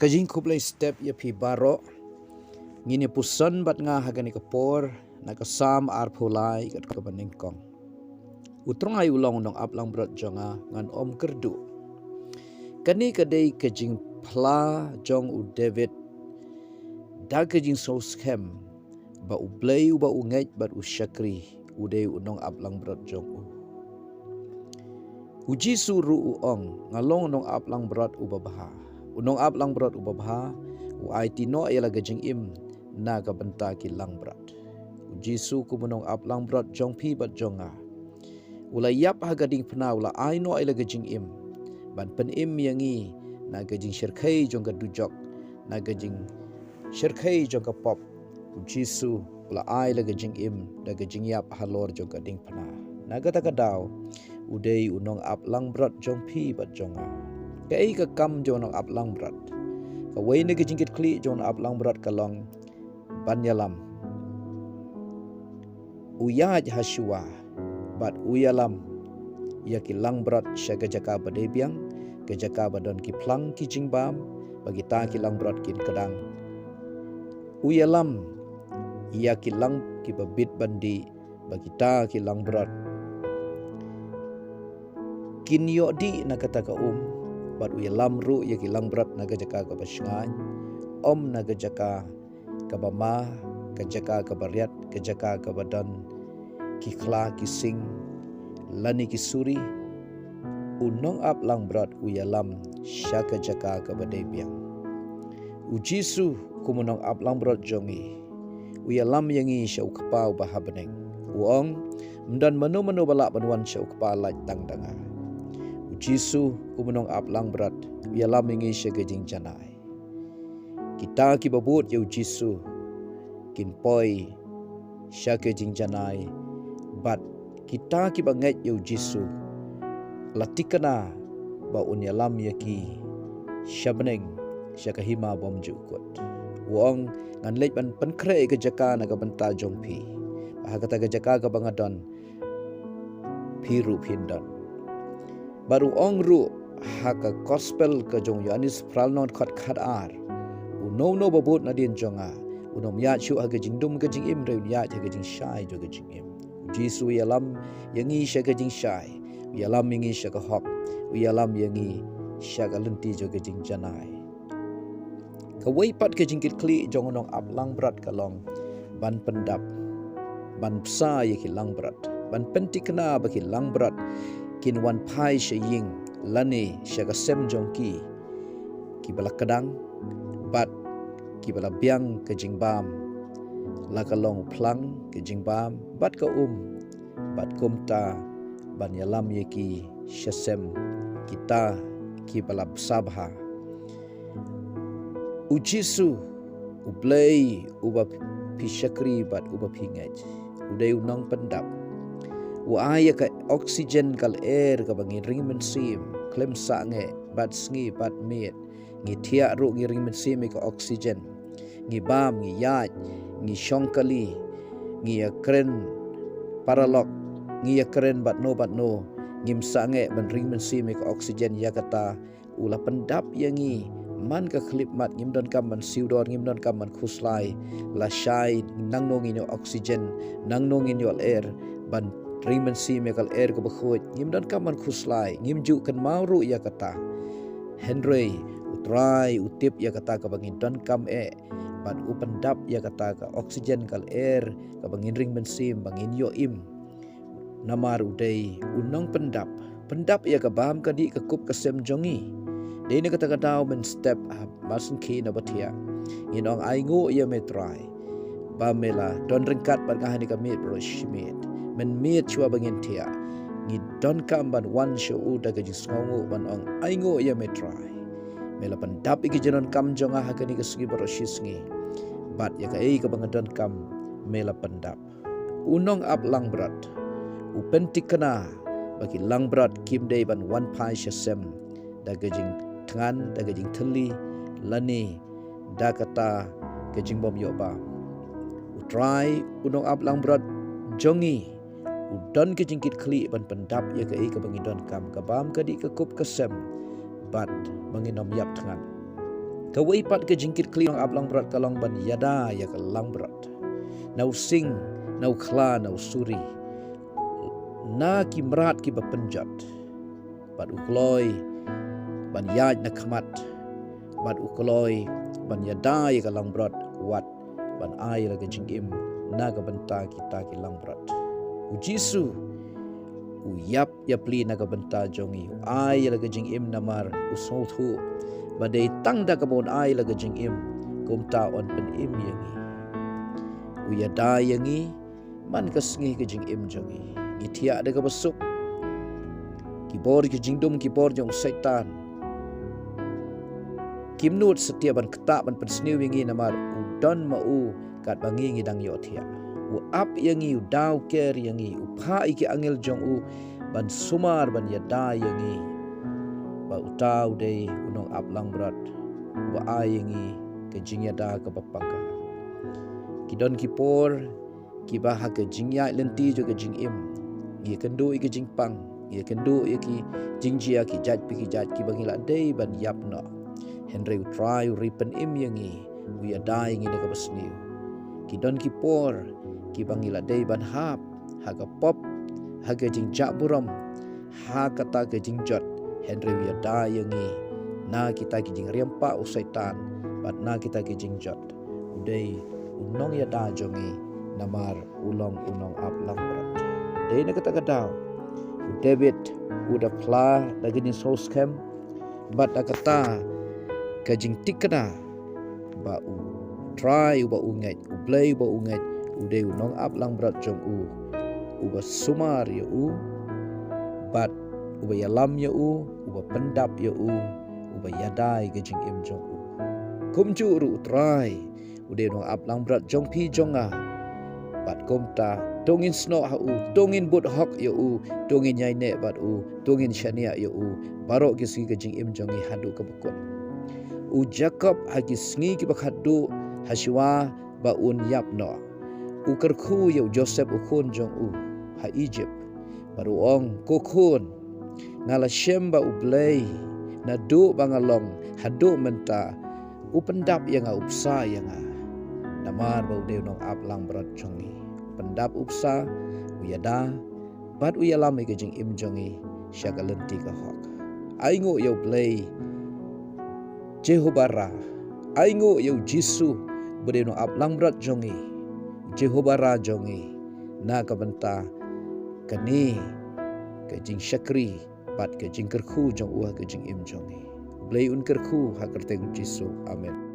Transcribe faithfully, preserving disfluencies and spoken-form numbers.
Ka jingkhublei step ïa phi baroh. Ngin ïa puson bad nga ha kane ka por na ka Salm arphew lai, katkum kaba nyngkong. U Trai u long u nongaplangbrot jong nga, ngan ym kyrduh. Kane ka dei ka jingphla jong u David da ka jingsngewskhem ba U Blei uba u ngeit bad u shakri, u dei u nongaplangbrot jong u. U Jisu ruh u ong, nga long u nongaplangbrot uba bha. U nongaplangbrot uba bha u aiti noh ïa la ka jingim na ka bynta ki langbrot. U Jisu kum u nongaplangbrot jong phi bad jong nga, u la ïap ha ka diengphna, u la ai noh ïa la ka jingim ban pynim ïa ngi na ka jingshyrkhei jong ka dujok, na ka jingshyrkhei jong ka pop. U Jisu u la ai la ka jingim da ka jingïap halor jong ka diengphna. Na kata ka daw u dei u nongaplangbrot jong phi bad jong nga. Kaei ka kam jong u nongaplangbrot? Kawei na ka jingkitkhlieh jong u nongaplangbrot ka long ban ïalam. U ïaid ha shuwa bad u ïalam ïa ki langbrot sha ka jaka ba dei biang, ka jaka ba don ki phlang ki jingbam, ba kita ki langbrot kin kdang. U ïalam ïa ki lang kiba bit ban dih, ba kita ki langbrot kin ïoh dih na kata ka um, bad u ïalam ruh ïa ki langbrot na ka jaka kaba shngaiñ, ym na ka jaka kaba ma, ka jaka kaba riat, ka jaka kaba don ki khla ki sing lane ki suri. U nongaplangbrot u ïalam sha ka jaka kaba dei biang. U Jisu kum u nongaplangbrot jong ngi, u ïalam ïa ngi sha u Kpa uba ha bneng. U ong, ym don mano mano ba lah ban wan sha u Kpa lait tang da nga. U Jisu kum u nongaplangbrot u ïalam ïa ngi sha ka jingjanai. Kita kiba bud ïa u Jisu kin poi sha ka jingjanai, bad kita kiba ngeit ïa u Jisu la tikna ba un ïalam ïa ki sha bneng, sha ka hima bymjukut. U ong, ngan leit ban pynkhreh ka jaka na ka bynta jong phi, ba ha kata ka jaka kaba nga don, phi ruh phin don. Bad u ong ruh ha ka gospel ka jong u Ïoannis phra lynnong khat khatar, uno uno ba bud nadien jong nga un ym ïaid shuh ha ka jingdum ka jingim, hynrei un ïaid ha ka jingshai jong ka jingim. U Jisu u ïalam ïa ngi sha ka jingshai, u ïalam ïa ngi sha ka hok, u ïalam ïa ngi sha ka lynti jong ka jingjanai. Kawei pat ka jingkitkhlieh jong u nongaplangbrot ka long ban pyndap, ban bsa ïa ki langbrot, ban pyntikna ba ki langbrot kin wan phai sha ïing lane sha ka sem jong ki, kiba la kdang bad kiba la biang ka jingbam, la ka long u phlang ka jingbam bad ka um, bad kumta ban ïalam ïa ki sha sem, kita kiba la bsa bha. U Jisu, U Blei uba phi shakri bad uba phi ngeit, u dei u nongpyndap. U ai ïa ka oxygen, ka lyer kaba ngi ring mynsiem, khlem sangeh, bad sngi bad miet. Ngi thiah ruh ngi ring mynsiem ïa ka oxygen. Ngi bam, ngi ïaid, ngi shong kali, ngi ïakren paralok, ngi ïakren bad no bad no, ngim sangeh ban ring mynsiem ïa ka oxygen. Ïa kata u la pyndap ïa ngi man ka khyllipmat. Ngim donkam ban siew dor, ngim donkam ban khuslai. Lashai nangno ngin ïoh oxygen, nangno ngin ïoh lyer ban ring mynsiem ïa ka lyer kaba khuid. Ngim donkam ban khuslai, ngim ju kynmaw ruh ïa kata. Hynrei U Trai u tip ïa kata kaba ngin donkam eh, bad u pyndap ïa kata ka oxygen, ka lyer kaba ngin ring mynsiem, ba ngin ïoh im. Namar u dei u nongpyndap. Pyndap ïa ka bam ka dih, ka kup ka sem jong ngi. Dei na kata ka daw mynstep ha Mar Syntiew naba thiah, ngin ong, ainguh ïa me Trai, ba me la don ryngkat bad nga ha kane ka miet baroh shi miet. Mynmiet shuwa ba ngin thiah, ngi donkam ban wan sha u da ka jingsngewnguh ban ong, ainguh ïa me Trai. Me la pyndap ïa ki jingdonkam jong nga ha kane ka sngi baroh shi sngi. Bad ïa kaei kaba nga donkam, me la pyndap. U nongaplangbrot u pyntikna ba ki langbrot kim dei ban wan phai sha sem da ka jingthngan, da ka jingthylli, lane da kata ka jingbym ïoh bam. U Trai, u nongaplangbrot jong ngi, u don ka jingkitkhlieh ban pyndap ïa kaei kaba ngi donkam, ka bam ka dih, ka kup ka sem, bad ba ngin ym ïap thngan. Kawei pat ka jingkitkhlieh u nongaplangbrot ka long ban ïada ïa ka langbrot na u sing, na u khla, na u suri, na ki mrad kiba pynjot. Bad u kloi ban ïaid na khmat, bad u kloi ban ïada ïa ka langbrot, wat ban ai la ka jingim na ka bynta kita ki langbrot. U Jisu u ïap ïapli na ka bynta jong ngi, u ai la ka jingim namar u sngewthuh ba dei tang da kaba un ai la ka jingim kumta un pynim ïa ngi. U ïada ïa ngi man ka sngi ka jingim jong ngi. Ngi thiah da kaba suk. Ki bor ki jingdum, ki bor jong u Soitan kim nud satia ban ktah ban pynsniew ïa ngi namar u don ma u katba ngi ngi dang ïoh thiah. U ap ïa ngi, u daw ker ïa ngi, u phah ïa ki angel jong u ban sumar ban ïada ïa ngi. Ba uta u dei u nongaplangbrot uba ai ïa ngi ka jingïada kaba paka. Ki don ki por kiba ha ka jingïaid lynti jong ka jingim ngi kynduh ïa ka jingpang, ngi kynduh ïa ki jingjia ki jait pa ki jait kiba ngi la dei ban ïap noh. Hynrei u Trai u ri pynim ïa ngi, u ïada ïa ngi da kaba sniew. Ki don ki por kiba ngi la dei ban hap ha ka pop, ha ka jingjah burom, ha kata ka jingjot, hynrei u ïada ïa ngi na kita ki jingriam pah u Soitan bad na kita ki jingjot. U dei u nongïada jong ngi namar u long u nongaplangbrot. Dei na kata ka daw u David u da phla da ka jingsngewskhem bad da kata ka jingtikna ba u Trai uba u ngeit, u Blei uba u ngeit, u dei u nongaplangbrot jong u, uba sumar ïa u bad uba ïalam ïa u, uba pyndap ïa u, uba ïada ïa ka jingim jong u. Kumjuh ruh u Trai u dei u nongaplangbrot jong phi jong nga. Bad kumta to ngin snoh ha u, to ngin bud hok ïa u, to ngin ïaineh bad u, to ngin shaniah ïa u baroh ki sngi ka jingim jong ngi haduh kaba kut. U Jakob ha ki sngi kiba khatduh ha shuwa ba un ïap noh, u kyrkhu ïa u Joseph u khun jong u ha Egypt bad u ong, ko khun, nga la shem ba u Blei naduh ba nga long haduh mynta u pyndap ïa nga, u bsa ïa nga. Namar ba u dei u nongaplangbrot jong ngi, u pyndap, u bsa, u ïada bad u ïalam ïa ka jingim jong ngi sha ka lynti ka hok. Ainguh ïa u Blei Jehovah Ra, ainguh ïa u Jisu ba dei u nongaplangbrot jong ngi, Jehovah Ra jong ngi, na ka bynta kane ka jingshakri bad ka jingkyrkhu jong u ha ka jingim jong ngi. U Blei un kyrkhu ha ka kyrteng u Jisu. Amen.